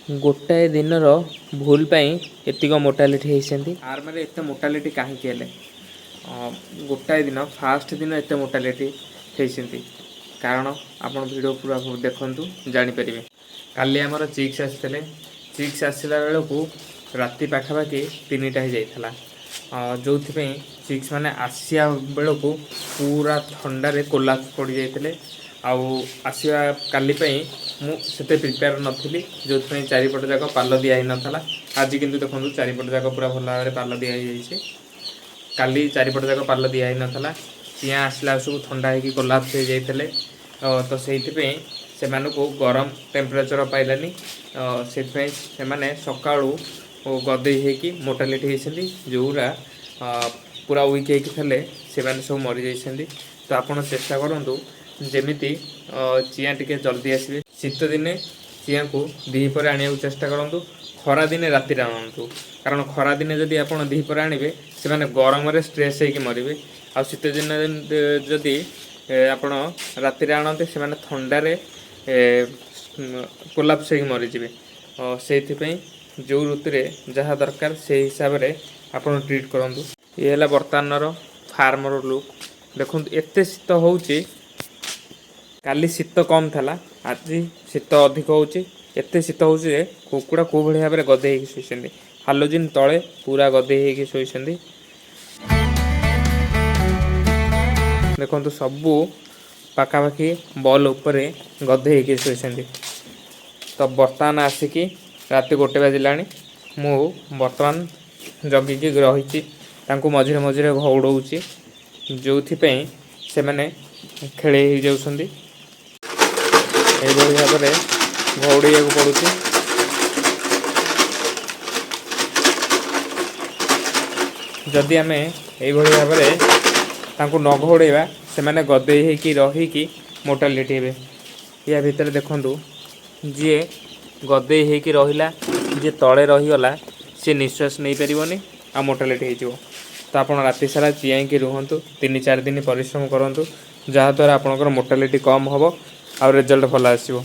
ଗୋଟାଏ ଦିନର ଭୁଲ ପାଇଁ ଏତିକ ମୋର୍ଟାଲିଟି ହେଇଛନ୍ତି। ଫାର୍ମରେ ଏତେ ମୋର୍ଟାଲିଟି କାହିଁକି ହେଲେ? ଗୋଟାଏ ଦିନ, ଫାଷ୍ଟ ଦିନ ଏତେ ମୋର୍ଟାଲିଟି ହେଇଛନ୍ତି, କାରଣ ଆପଣ ଭିଡ଼ିଓ ପୁରା ଦେଖନ୍ତୁ, ଜାଣିପାରିବେ। କାଲି ଆମର ଚିକ୍ସ ଆସିଥିଲେ। ଚିକ୍ସ ଆସିଲା ବେଳକୁ ରାତି ପାଖାପାଖି 3ଟା ହେଇଯାଇଥିଲା, ଯେଉଁଥିପାଇଁ ଚିକ୍ସ ମାନେ ଆସିବା ବେଳକୁ ପୁରା ଥଣ୍ଡାରେ କୋଲାପ୍ସ ପଡ଼ିଯାଇଥିଲେ। ଆଉ ଆସିବା କାଲି ପାଇଁ ମୁଁ ସେତେ ପ୍ରିପେୟାର ନଥିଲି, ଯେଉଁଥିପାଇଁ ଚାରିପଟ ଯାକ ପାଲ ଦିଆ ହେଇନଥିଲା। ଆଜି କିନ୍ତୁ ଦେଖନ୍ତୁ, ଚାରିପଟ ଯାକ ପୁରା ଭଲ ଭାବରେ ପାଲ ଦିଆ ହେଇଯାଇଛି। କାଲି ଚାରିପଟ ଯାକ ପାଲ ଦିଆ ହେଇନଥିଲା। ଚିଆଁ ଆସିଲା ସବୁ ଥଣ୍ଡା ହେଇକି କୋଲାପ୍ସ ହେଇଯାଇଥିଲେ। ତ ସେଇଥିପାଇଁ ସେମାନଙ୍କୁ ଗରମ ଟେମ୍ପରେଚର ପାଇଲାନି। ସେଥିପାଇଁ ସେମାନେ ସକାଳୁ ଗଦେଇ ହେଇକି ମୋର୍ଟାଲିଟି ହେଇଛନ୍ତି। ଯେଉଁଗୁଡ଼ା ପୁରା ୱିକ୍ ହେଇକି ଥିଲେ, ସେମାନେ ସବୁ ମରିଯାଇଛନ୍ତି। ତ ଆପଣ ଚେଷ୍ଟା କରନ୍ତୁ ଯେମିତି ଚିଆଁ ଟିକେ ଜଲ୍ଦି ଆସିବେ। ଶୀତ ଦିନେ ଚିଆଁକୁ ଦ୍ୱିପହରେ ଆଣିବାକୁ ଚେଷ୍ଟା କରନ୍ତୁ, ଖରାଦିନେ ରାତିରେ ଆଣନ୍ତୁ। କାରଣ ଖରାଦିନେ ଯଦି ଆପଣ ଦ୍ୱିପହରେ ଆଣିବେ, ସେମାନେ ଗରମରେ ଷ୍ଟ୍ରେସ୍ ହେଇକି ମରିବେ। ଆଉ ଶୀତ ଦିନେ ଯଦି ଆପଣ ରାତିରେ ଆଣନ୍ତି, ସେମାନେ ଥଣ୍ଡାରେ କୋଲାପ୍ସ ହେଇକି ମରିଯିବେ। ସେଇଥିପାଇଁ ଯେଉଁ ଋତୁରେ ଯାହା ଦରକାର, ସେଇ ହିସାବରେ ଆପଣ ଟ୍ରିଟ୍ କରନ୍ତୁ। ଇଏ ହେଲା ବର୍ତ୍ତମାନର ଫାର୍ମର ଲୁକ୍। ଦେଖନ୍ତୁ, ଏତେ ଶୀତ ହେଉଛି। କାଲି ଶୀତ କମ୍ ଥିଲା, ଆଜି ଶୀତ ଅଧିକ ହେଉଛି। ଏତେ ଶୀତ ହେଉଛି ଯେ କୁକୁଡ଼ା କେଉଁ ଭଳି ଭାବରେ ଗଦେଇ ହେଇକି ଶୋଇଛନ୍ତି। ହାଲୋଜିନ୍ ତଳେ ପୁରା ଗଦେଇ ହେଇକି ଶୋଇଛନ୍ତି। ଦେଖନ୍ତୁ, ସବୁ ପାଖାପାଖି ବଲ୍ ଉପରେ ଗଦେଇ ହେଇକି ଶୋଇଛନ୍ତି। ତ ବର୍ତ୍ତମାନ ଆସିକି ରାତି 1 ବାଜିଲାଣି। ମୁଁ ବର୍ତ୍ତମାନ ଜଗିକି ରହିଛି, ତାଙ୍କୁ ମଝିରେ ମଝିରେ ଘଉଡ଼ଉଛି, ଯେଉଁଥିପାଇଁ ସେମାନେ ଖେଳେଇ ହେଇଯାଉଛନ୍ତି। ଏଇଭଳି ଭାବରେ ଘଉଡ଼େଇବାକୁ ପଡ଼ୁଛି। ଯଦି ଆମେ ଏଇଭଳି ଭାବରେ ତାଙ୍କୁ ନ ଘଉଡ଼େଇବା, ସେମାନେ ଗଦେଇ ହେଇକି ରହିକି ମୋର୍ଟାଲିଟି ହେବେ। ୟା ଭିତରେ ଦେଖନ୍ତୁ, ଯିଏ ଗଦେଇ ହେଇକି ରହିଲା, ଯିଏ ତଳେ ରହିଗଲା, ସିଏ ନିଶ୍ୱାସ ନେଇପାରିବନି ଆଉ ମୋର୍ଟାଲିଟି ହେଇଯିବ। ତ ଆପଣ ରାତି ସାରା ଚିଆଇଁକି ରୁହନ୍ତୁ, 3-4 ଦିନ ପରିଶ୍ରମ କରନ୍ତୁ, ଯାହାଦ୍ୱାରା ଆପଣଙ୍କର ମୋର୍ଟାଲିଟି କମ୍ ହେବ ଆଉ ରେଜଲ୍ଟ ଭଲ ଆସିବ।